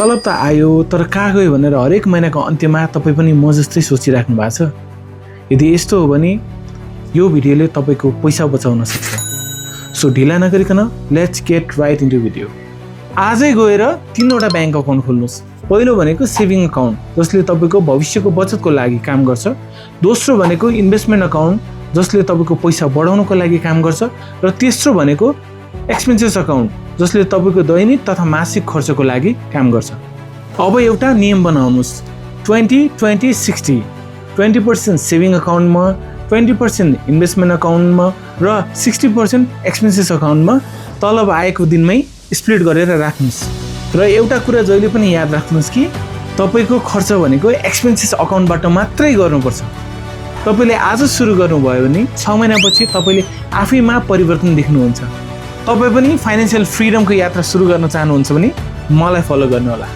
तलब त आयो तर कहाँ गयो भनेर हरेक महिनाको अन्त्यमा तपाईँ पनि म जस्तै सोचिराख्नु भएको छ? यदि यस्तो हो भने यो भिडियोले तपाईँको पैसा बचाउन सक्छ। सो ढिला नगरिकन let's get right into video. आजै गएर 3वटा ब्याङ्क अकाउन्ट खोल्नुहोस्। पहिलो भनेको सेभिङ अकाउन्ट जसले तपाईँको भविष्यको बचतको लागि काम गर्छ। दोस्रो भनेको इन्भेस्टमेन्ट अकाउन्ट जसले तपाईँको पैसा बढाउनको लागि काम गर्छ। र तेस्रो भनेको एक्सपेन्सेस अकाउन्ट जसले तपाईँको दैनिक तथा मासिक खर्चको लागि काम गर्छ। अब एउटा नियम बनाउनुहोस् 20-20-60। 20% सेभिङ अकाउन्टमा, 20% इन्भेस्टमेन्ट अकाउन्टमा र 60% एक्सपेन्सेस अकाउन्टमा तलब आएको दिनमै स्प्लिट गरेर राख्नुहोस्। र एउटा कुरा जहिले पनि याद राख्नुहोस् कि तपाईँको खर्च भनेको एक्सपेन्सेस अकाउन्टबाट मात्रै गर्नुपर्छ। तपाईँले आज सुरु गर्नुभयो भने 6 महिनापछि तपाईँले आफैमा परिवर्तन देख्नुहुन्छ। तपाईँ पनि फाइनेन्सियल फ्रिडमको यात्रा सुरु गर्न चाहनुहुन्छ भने मलाई फलो गर्नुहोला।